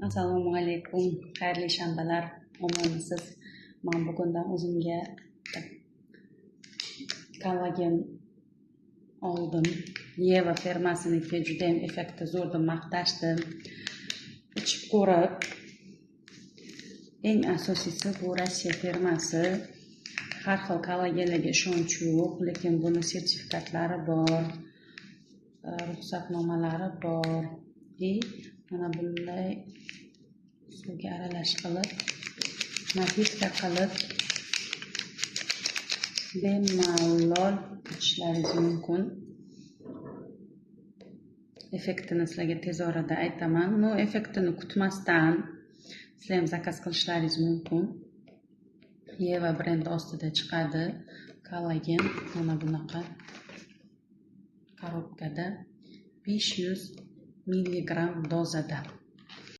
Assalomu alaykum, xayrli shanbalar, omonmisiz? Man bugundan o'zimga kollagen oldim. Yeva firmasiniki, judayam effekti zo'r deb maqtashdi. Ichib ko'rib, eng asosiysi, bu Rossiya firmasi. Har xil kollagenlarga ishonch yo'q, lekin buni sertifikatlari bor, ruxsatnomalari bor. И mana bunday suvga aralash qilib, напитка qilib, bemalol ichishlaringiz mumkin. Effektini sizlarga tez orada aytaman. Но effektini kutmasdan sizlar ham zakaz qilishlaringiz mumkin. Yeva brendi ostida chiqadi kollagen, mana bunaqa korobkada, 500 milligramm dozada.